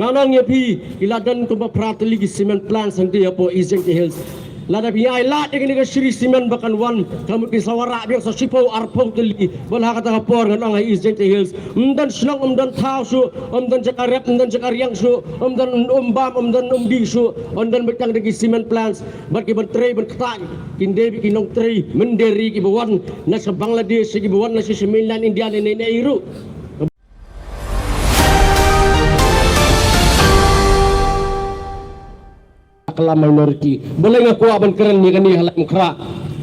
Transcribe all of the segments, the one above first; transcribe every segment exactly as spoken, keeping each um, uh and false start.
Nga ong ïa phi, ki la don kumba phra tylli ki cement plants hangtei hapoh East Jaintia Hills. Lada phi ai lad ïa kane ka Shree Cement ba kan wan, ka mut ki sa wanrah biang sa shiphew arphew tylli. Bad ha kata ka por ngan ong ha East Jaintia Hills, ym don shnong, ym don thaw shuh, ym don jaka rep, ym don jaka riang shuh, ym don um bam, ym don um dih shuh, ym don beit tang da ki cement plants. Bad ki ban trei ban ktah, kin dei beit ki nongtrei mynder ri kiba wan na sha Bangladesh, kiba wan na sha mainland India ne ne ne ruh. Ka la minority. Balei nga kwah ban kren ïa kane ha Laitumkhrah?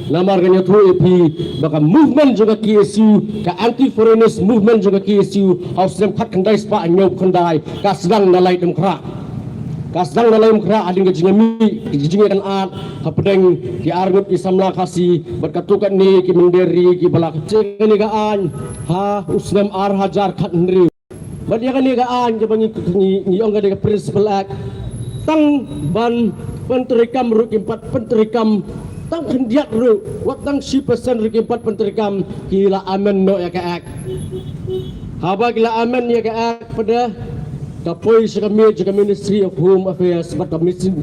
Namar ngan ïathuh ïa phi ba ka movement jong ka K S U, ka anti foreigners movement jong ka K S U, ha u snem khatkhyndai spah hynñiewphew khyndai, ka sdang na Laitumkhrah. Ka sdang na Laitumkhrah hadien ka jingïamih, ka jingïakynad hapdeng ki arngut ki samla Khasi bad katto katne ki mynder ri kiba la kynjah kane ka aiñ ha u snem ar hajar khathynriew. Bad ïa kane ka aiñ kaba ngi, ngi, ngi ong ka dei ka Principal Act, tang ban pyntreikam ruh kim pat pyntreikam, tang khyndiat ruh, wat tang shi percent ruh kim pat pyntreikam, ki la amend noh ïa ka Act. Haba ki la amend ïa ka Act pat, ka poi sha ka miej jong ka Ministry of Home Affairs bad ka Ministry,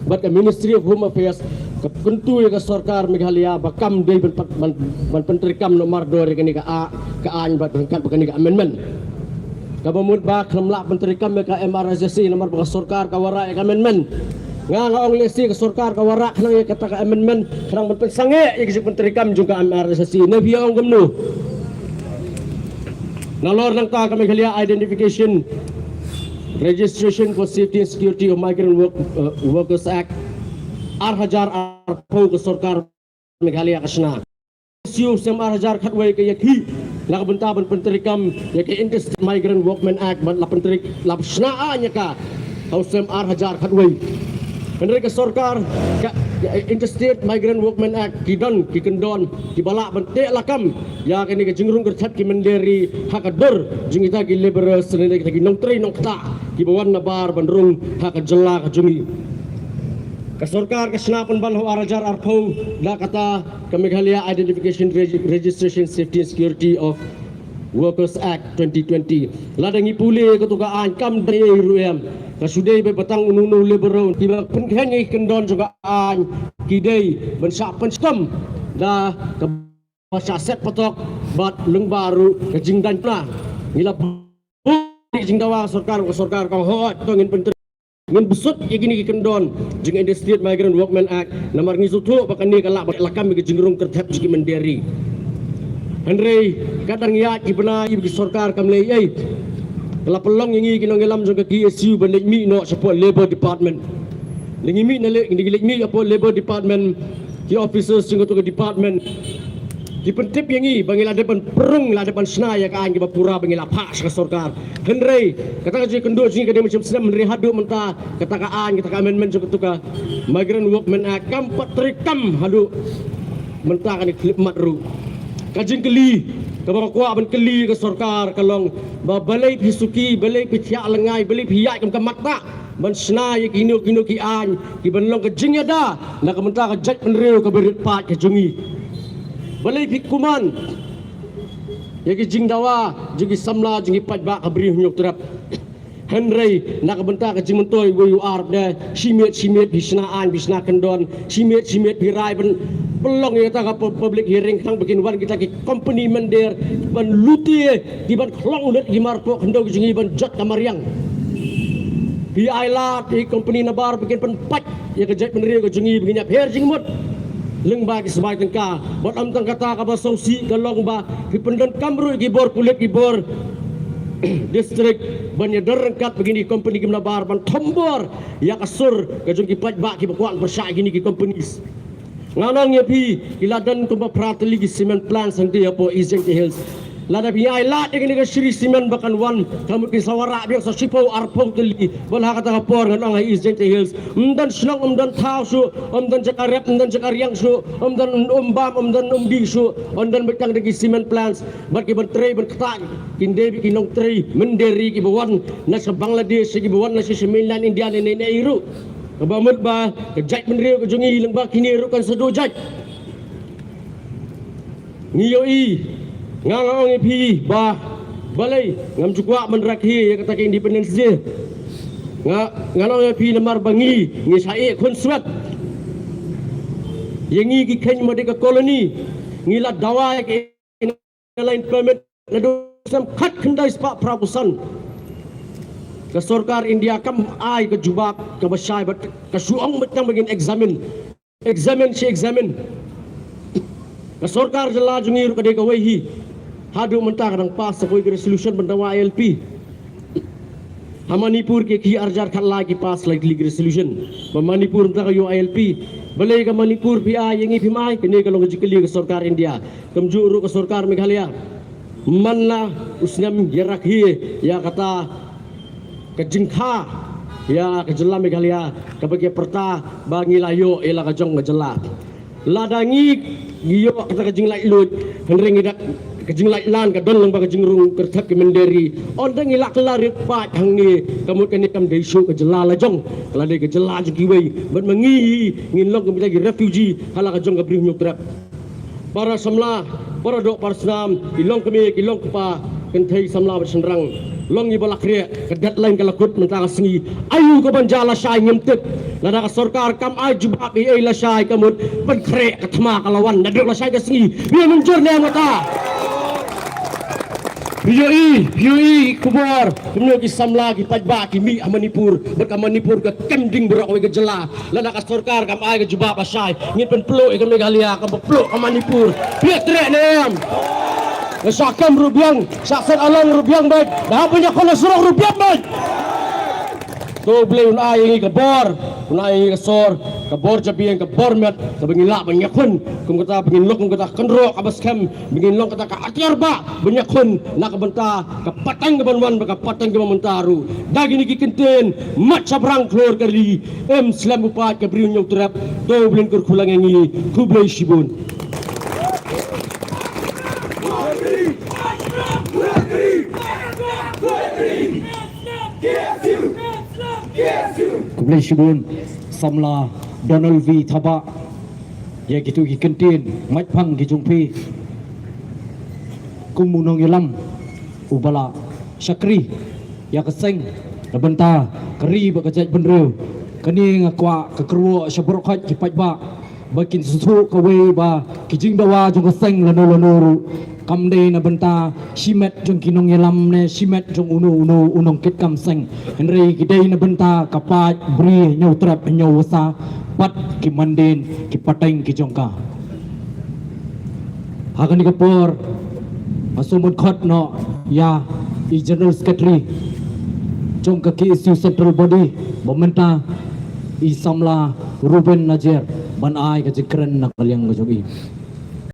bad ka Ministry of Home Affairs ka kyntu ïa ka sorkar Meghalaya ba kam dei ban pat, ban, ban pyntreikam noh mardor ïa kane ka a-, ka aiñ bad ryngkat bad kane ka amendment. Kaba mut ba kam lah pyntreikam ïa ka M R S S A namar ba ka sorkar ka wanrah ïa ka amendment. Nga, nga ong lehse ka sorkar ka wanrah khnang ïa kata ka amendment, khnang ban pynsangeh ïa ka jingpyntreikam jong ka M R S S A. Ne phi ong kumno? Nalor nangta ka Meghalaya Identification, Registration for Safety and Security of Migrant Work, uh, Workers Act, ar hajar arphew ka sorkar Meghalaya ka shna. Siew snem ar hajar khatwei ka ïakhih na ka bynta ban pyntreikam ïa ka Interstate Migrant Workmen Act, ban la pyntreikam, la shna aiñ ïa ka ha u snem ar hajar khatwei. Hynrei ka sorkar, ka, ka Interstate Migrant Workmen Act, ki don ki kyndon kiba lah ban teh lakam ïa kane ka jingrung kyrthep ki mynder ri ha ka dur jong kita ki labourers ne kita ki nongtrei nongktah kiba wan nabar ban rung ha ka jylla ka jong ngi. Ka sorkar ka shna pynban ha u ar hajar arphew da kata ka Meghalaya Identification Reg-, Registration Safety and Security of Workers Act twenty twenty. Lada ngi pule kato ka aiñ kam dei ruh em, ka shu dei ba tang uno uno u labourer. Kiba pynkheiñ ïa ki kyndon jong ka aiñ ki dei ban shah pynshitom da kaba shah set patok bad lyngba ruh ka jingdaiñ pynah. Ngi la buh ka jingdawa sorkar, ka sorkar ka hoi to ngin pyntrei, ngin bsut ïa kine ki kyndon jong ka Interstate Migrant Workmen Act, namar ngi sngewthuh ba kane ka lah ban lakam ïa ka jingrung kyrthep jong ki mynder ri. Hynrei ka dang ïaid ki bnai ba ki sorkar kam leh ei ei. Ka la pynlong ïa ngi ki nongïalam jong ka K S U ban leit mih noh shapoh Labour Department. Lada ngi mih na le, ngi leit mih shapoh Labour Department, ki officers jong kato ka department ki pyntip ïa ngi ba ngi la dep ban pynrung, la dep ban shna ïa ka aiñ kaba pura ba ngi la phah sha ka sorkar. Hynrei kata ka jingkynduh jong ngi ka dei mynshem snem, hynrei haduh mynta kata ka aiñ, kata ka amendment jong kato ka Migrant Workmen Act kam pat treikam haduh mynta kane khyllipmat ruh. Ka jingkylli kaba nga kwah ban kylli ka sorkar ka long ba balei phi suki, balei phi thiah lyngngai, balei phi ïaid kum ka mattah ban shna ïa kino kino ki aiñ kiban long ka jingïada na ka bynta ka jaitbynriew kaba rit paid ka jong ngi? Balei phi kuman ïa ki jingdawa jong ki samla, jong ki paidbah ka Bri u Hynñiewtrep? Hynrei na ka bynta ka jingmyntoi uwei u ar, da shi miet shi miet phi shna aiñ, phi shna kyndon, shi miet shi miet phi rai ban pynlong ïa kata ka pu-, public hearing khnang ba kin wan kita ki company mynder ban lute, kiban khlong lut ki mar poh khyndew ki jong ngi ban jot ka mariang. Phi ai lad ïa ki company nabar ba kin pynpait ïa ka jaitbynriew ka jong ngi ba ngin ïapher jingmut lyngba ki sbai tyngka. Bad ym tang kata, kaba sngewsih ka long ba phi pyndonkam ruh ïa ki bor pulit, ki bor district ban ïadon ryngkat bad kine ki company ki nabar ban thombor ïa ka sur ka jong ki paidbah kiba kwah pyrshah ïa kine ki companies. Ngan ong ïa phi, ki la don kumba phra tylli ki cement plants hangtei hapoh East Jaintia Hills. Lada phi ai lad ïa kane ka Shree Cement ba kan wan, ka mut ki sa wanrah biang sa shiphew arphew tylli. Bad ha kata ka por ngan ong ha East Jaintia Hills, ym don shnong, ym don thaw shuh, ym don jaka rep, ym don jaka riang shuh, ym don um bam, ym don um dih shuh, ym don beit tang da ki cement plants. Bad kiban trei ban ktah kin dei beit ki nongtrei mynder ri kiba wan na sha Bangladesh, kiba wan na sha mainland India ne ne ne ruh. Kaba mut ba ka jaitbynriew ka jong ngi lyngba kine ruh kan sa duh jait. Ngi ïohi, nga, nga ong ïa phi ba balei ngam ju kwah ban rakhe ïa kata ka Independence Day. Nga nga long ïa phi namar ba ngi ngi sha e khun swet. Ïa ngi ki kheiñ ma dei ka colony. Ngi la dawa ïa ka line permit naduh sem khat khyndai spah phra phew san. Ka sorkar India kam ai ka jubab kaba shai bad ka shu ong bad tang ba ngin examine. Examine shi examine. Ka sorkar jylla jong ngi ruh ka dei kawei hi. Haduh mynta ka dang pass sa kawei ka resolution ban dawa I L P. Ha Manipur ki ki arjar khat lai ki pass lai ki resolution. Ba Manipur mynta ka ïoh I L P. Balei ka Manipur phi ai ïa ngi phim ai, kane ka long ka jingkylli ka sorkar India. Kumjuh ruh ka sorkar Meghalaya. Man la u snem ïa rakhe ïa kata ka jingkha ïa ka jylla Meghalaya kaba ki pyrta ba ngi la ïoh ïa la ka jong ka jylla. Lada ngi ngi ïoh kata ka jinglaitluid, hynrei ngi da ka jinglaitlan ka don lang ba ka jingrung kyrthep ki mynder ri. Ynda ngi la kylla rit paid hangne, ka mut kane kam dei shuh ka jylla la jong, ka la dei ka jylla jong kiwei. Bad ma ngi ngin long kum kita ki refugee ha la ka jong ka Bri Hynñiewtrep. Para samla, para doh para snam, ki long kmie, ki long kpa, kynthei samla bad shynrang. Long ïa ba la khreh, ka deadline ka la kut mynta ka sngi. Aïu ka ban jia lashai ngim tip. Lada ka sorkar kam ai jubab ei ei lashai ka mut ban khreh ka thma ka la wan naduh lashai ka sngi. Phi ïa mynjur ne em kata? Phi ïohi, phi ïohi khubor kumno ki samla ki paidbah ki mih ha Manipur bad ka Manipur ka kem ding baroh kawei ka jylla. Lada ka sorkar kam ai ka jubab lashai, ngin pynpluh ïa ka Meghalaya, kam pynpluh ka Manipur. Phi ïa treh ne em? Nga shah kem ruh biang, shah set along ruh biang bad, da hap ban ïakhun ha surok ruh biang bad. To U Blei un ai ïa ngi ka bor, un ai ïa ngi ka sor, ka bor jabieng, ka bor met, kaba ngin lah ban ïakhun kum kata, ba ngin long kum kata ka kynroh kaba skhem, ba ngin long kata ka atiar bah ban ïakhun na ka bynta ka pateng kaban wan bad ka pateng kaba mynta ruh. Da kine ki kyntien, mat shabrang khlur ka ri, em slem u paid ka Bri Hynñiewtrep. To U Blei un kyrkhu lang ïa ngi. Khublei shibun. Khublei shibun samla Donald V Thabah ïa kitu ki kyntien maitphang ki jong phi. Kum u nongïalam uba la shakri ïa ka seng na bynta ka ri bad ka jaitbynriew, kane nga kwah ka kyrwoh sha baroh khoit ki paidbah ba kin sngewthuh kawei ba ki jingdawa jong ka seng lano lano ruh kam dei na bynta shimet jong ki nongïalam ne shimet jong uno uno u nongkitkam seng, hynrei ki dei na bynta ka paid Bri Hynñiewtrep Hynñiewwasa bad ki mandien ki pateng ki jong ka. Ha kane ka por nga sngewmut khot noh ïa i General Secretary jong ka K S U Central Body ba mynta, i samla Reuben Najiar, ban ai ka jingkren na ka liang ka jong i.